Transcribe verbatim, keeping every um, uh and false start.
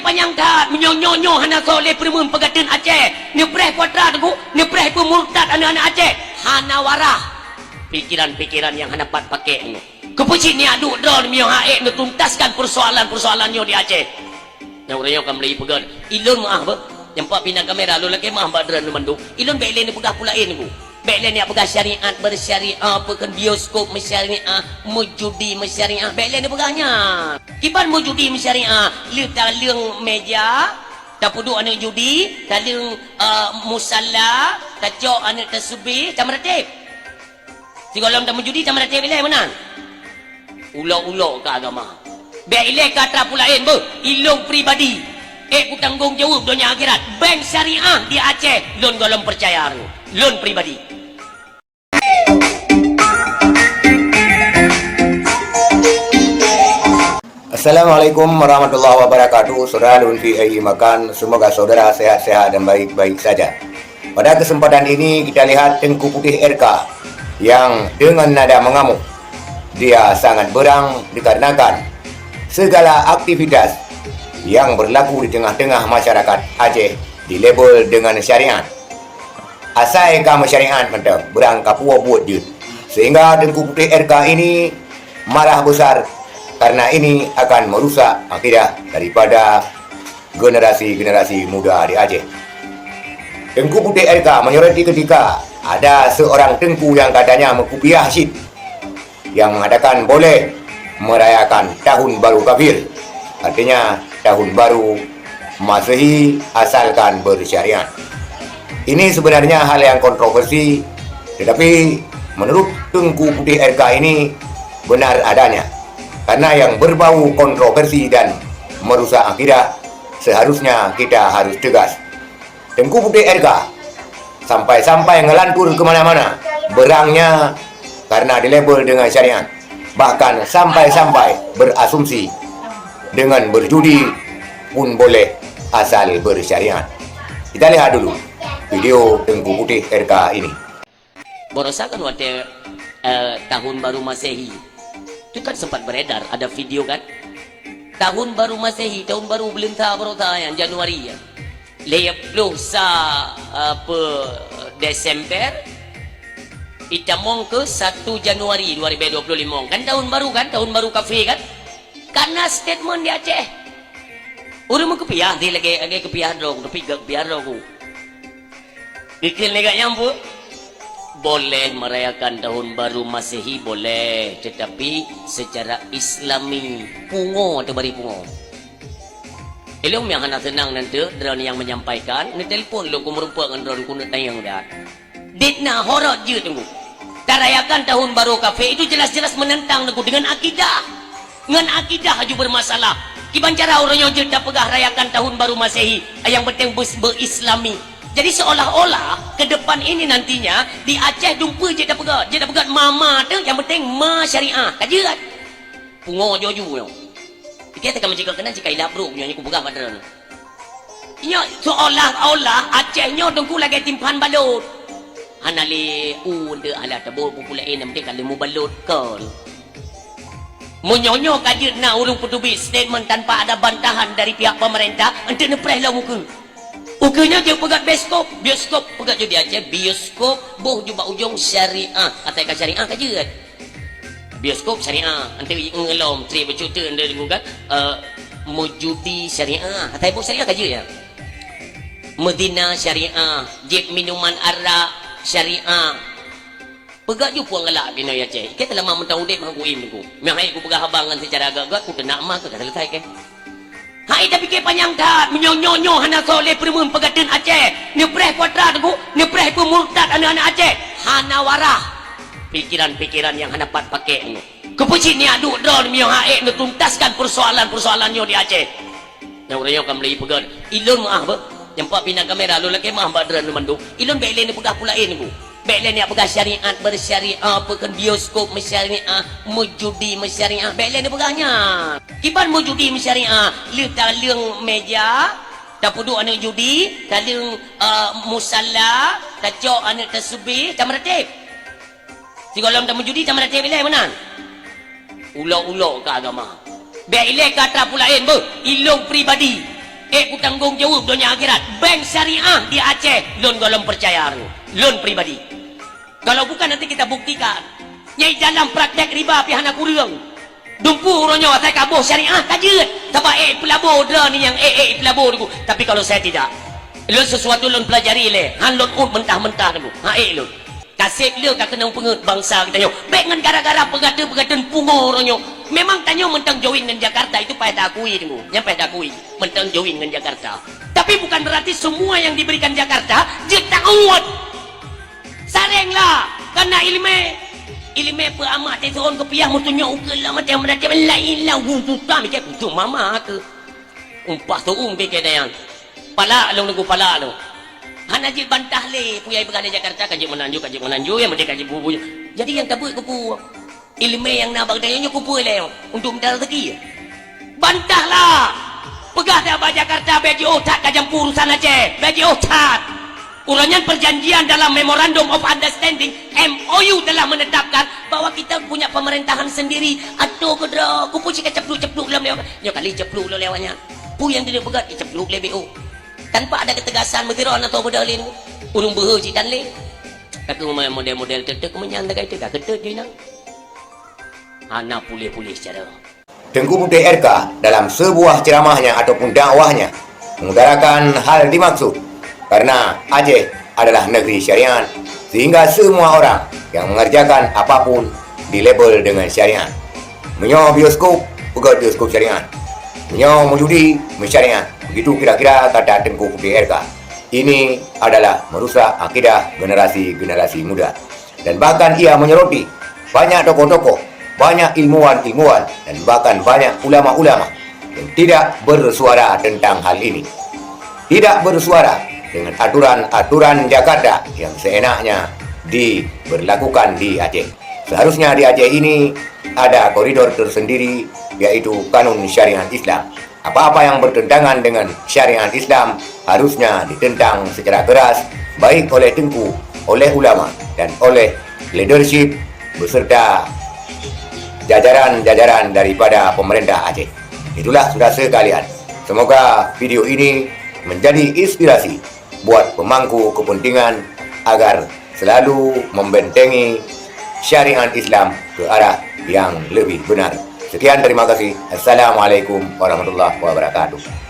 Panyang that, meunyoe nyoe-nyoe hana soe lé peureumeun peugateun Aceh, neupreh kuatra teungku, neupreh peumurtad aneuëk-aneuëk Aceh, hana waras. Pikiran-pikiran nyang hana pat pakèk nyoe. Keupeue cit niat duek droe meunyoe hana ék neutuntaskan peusoalan-peusoalan nyoe di Aceh? Nyang uroe nyoe ka mulai peugah, ilôn meuáh beuh. Nyang pat pinah kamera lôn lakèe meuáh bak droeneuh mandum. Ilôn bèk lé neupeugah peue laén teungku. Bèk lé neupeugah syariat bersyariah, peue kheun bioskop meusyariah, meujudi meusyariah. Bèk lé neupeugah nyan. Kiban meujudi meusyariah, lheueh taleueng meja, tapeuduek aneuëk judi, taleueng, eh, musala, tacok aneuëk tasubih, tameuratéb. Sigohlom tameujudi, tameuratéb ilèe meunan. Ulok-ulok keu agama. Bèk ilèe keu atra peue laén beuh, ilôn pribadi. Ék kutanggong jaweueb donya akhirat. Bank syariah di Aceh, lôn gohlom peucaya. Lôn pribadi. Assalamualaikum warahmatullahi wabarakatuh. Saudara lôn fi ayyi makan, semoga saudara sehat-sehat dan baik-baik saja. Pada kesempatan ini kita lihat Tengku Putih R K yang dengan nada mengamuk, dia sangat berang dikarenakan segala aktivitas yang berlaku di tengah-tengah masyarakat Aceh dilabel dengan syariat. Asai ka meusyariat mantong, beurang kapuwoe buet jeuet. Sehingga Tengku Putih R K ini marah besar karena ini akan merusak akidah daripada generasi-generasi muda di Aceh. Tengku Putih R K menyoroti ketika ada seorang tengku yang katanya meukupiah cit yang mengatakan boleh merayakan tahun baru kafir, artinya tahun baru Masehi asalkan bersyariat. Ini sebenarnya hal yang kontroversi, tetapi menurut Tengku Putih R K ini benar adanya. Karena yang berbau kontroversi dan merusak akidah, seharusnya kita harus tegas. Tengku Putih R K sampai-sampai ngelantur ke mana-mana, berangnya karena dilabel dengan syariat. Bahkan sampai-sampai berasumsi dengan berjudi pun boleh asal bersyariat. Kita lihat dulu video Tengku Putih R K ini. Barosa kan watèe, eh, tahun baru Masehi. Itu kan sempat beredar, ada video kan? Tahun baru Masehi, tahun baru beuleueng sa barosa nyan, Januari nyan. Lhèe ploh sa, apa, Desember, itamong keu satu Januari dua ribu dua puluh lima. Kan tahun baru kan? Tahun baru kafir kan? Kana statement di Aceh. Ureueng meukupiah, di lagèe, lagèe kupiah droe, tapi gak kupiah droe ku. Geukheun lé gobnyan peue? Boleh merayakan tahun baru Masehi, boleh, tetapi secara Islami, pungo atau bari pungo. Ilôn nyang hana seunang nan teuk, droeneuh nyang menyampaikan, neutelepon lôn keu meurumpok ngon droeneuh keuneuk tanyong that. Dit na horot jeuet teungku. Tarayakan tahun baru kafir itu jelas-jelas menentang teungku dengan akidah. Ngon akidah aju bermasalah. Kiban cara ureueng nyoe jeuet tapeugah rayakan tahun baru Masehi, nyang penting beu-, beu-Islami. Jadi seolah-olah ke depan ini nantinya di Aceh dumpeue jeuet tapeugah, jeuet tapeugah ma-ma teuh, nyang penting ma syariah. Ka jeuet. Pungo joju nyoe. Pike teuka meucikok keunan cika ilap brok nyoe kupeugah bak droeneuh. Nyoe seolah-olah Aceh nyoe teungku lagèe timphan balot. Hana lé u deuh alah tabot buku laén, nyang penting ka lheueh mubalot kon. Meunyoe nyoe ka jeuet na ureueng peuteubiet statement tanpa ada bantahan dari pihak pemerintah, enteuk neupreh lom ukeue. Ukeue nyoe jeuet peugah bioskop, bioskop peugah jeuet di Aceh, bioskop boh jubak ujong syariah, atai ka syariah ka jeuet. Bioskop syariah, enteuk ngelom, tri bacut teuk enteuk kan, eh, meujudi syariah, atai boh syariah ka jeuet ya. Meuzina syariah, jieb minuman arak syariah. Peugah ju puang galak keunoe ya Aceh. Ikei teulama mantong udeb hangku im teungku. Meuhai kupeugah abang ngon seucara agak-agak, kuteunak ma keu ka selesai keh. Hai tapike panyang that, meunyoe nyoe-nyoe hana soe lé peureumeun peugateun Aceh, neupreh kuatra teungku, neupreh peumurtad aneuëk-aneuëk Aceh, hana waras. Pikiran-pikiran nyang hana pat pakèk nyoe. Keupeue cit niat duek droe meunyoe hana ék neutuntaskan peusoalan-peusoalan nyoe di Aceh? Nyang uroe nyoe ka mulai peugah, ilôn meuáh beuh. Nyang pat pinah kamera lôn lakèe meuáh bak droeneuh mandum. Ilôn bèk lé neupeugah peue laén teungku. Bèk lé neupeugah syariat bersyariah, peue kheun bioskop meusyariah, meujudi meusyariah. Bèk lé neupeugah nyan. Kiban meujudi meusyariah, lheueh taleueng meja, tapeuduek aneuëk judi, taleueng, eh, musala, tacok aneuëk tasubih, tameuratéb. Sigohlom tameujudi, tameuratéb ilèe meunan. Ulok-ulok keu agama. Bèk ilèe keu atra peue laén beuh, ilôn pribadi. Eh, kutanggong jaweueb donya akhirat. Bank syariah di Aceh, lôn gohlom peucaya, lôn pribadi. Kalau bukan, nanti kita buktikan. Nyai dalam praktek riba pih hana kureueng. Dumpeue uroe nyoe asai ka boh syariah ka jeuet. Sabab eh peulabo droe ni nyang eh, eh peulabo Teungku. Tapi kalau saya tidak. Lôn sesuatu lôn pelajari lé, han lôn ôt mentah-mentah Teungku. Ha eh lôn. Kaseb le ka keunong peungeut bansa geutanyoe. Bék ngon gara-gara peugateun-peugateun pungo uroe nyoe. Memang tanyoe mantong join ngon Jakarta, itu payah taakui Teungku. Nyan payah taakui. Mantong join ngon Jakarta. Tapi bukan berarti semua yang diberikan Jakarta jeuet taôt. Sareng lah, kana ileumé. Ileumé peu amat teuôn keupiah meutunyok ukeue lam até meuraté laén lah wu tutam cek kutu mama ke. Umpah tuum ke kedayan. Palak lôn Teungku, palak lôn. Hana jeuet bantah lé, puyai peugah di Jakarta ka jeuet meunanjô, ka jeuet meunanjô, ya meude ka jeuet bubu. Jadi yang tabeuet kupu. Ileumé nyang na bak tanyoe nyoe kupeue lé untuk mita rezeki. Bantahlah! Peugah dah bak Jakarta bék jiôh that ka jampu urusan Aceh. Bék jiôh that! Uroe nyan perjanjian dalam Memorandum of Understanding, M O U, telah menetapkan bahwa kita punya pemerintahan sendiri. Atô keudroe, kupu cit ka cepluk-cepluk lom lewat. Nyoe kali cepluk lom lewat nyan. Peue nyang dipeugah, dicepluk lé B O. Tanpa ada ketegasan, meusidroe na tô beudôh lé. Ureueng beuhe cit tan lé. Ka keu model-model teutek meunyan tagai teuka keuteuet jih nang. Hana puléh-puléh cara. Teungku Putéh R K dalam sebuah ceramahnya ataupun dakwahnya mengutarakan hal dimaksud, karena Aceh adalah negeri syariat, sehingga semua orang yang mengerjakan apapun dilabel dengan syariat. Meunyoe bioskop, peugah bioskop syariat. Meunyoe meujudi, meusyariat. Begitu kira-kira kata Teungku Putéh R K. Ini adalah merusak akidah generasi-generasi muda. Dan bahkan ia menyoroti banyak tokoh-tokoh, banyak ilmuwan-ilmuwan, dan bahkan banyak ulama-ulama yang tidak bersuara tentang hal ini. Tidak bersuara dengan aturan-aturan Jakarta yang seenaknya diberlakukan di Aceh. Seharusnya di Aceh ini ada koridor tersendiri, yaitu kanun syariat Islam. Apa-apa yang bertentangan dengan syariat Islam harusnya ditentang secara keras, baik oleh teungku, oleh ulama, dan oleh leadership beserta jajaran-jajaran daripada pemerintah Aceh. Itulah, saudara sekalian. Semoga video ini menjadi inspirasi buat pemangku kepentingan agar selalu membentengi syariat Islam ke arah yang lebih benar. Sekian, terima kasih. Assalamualaikum warahmatullahi wabarakatuh.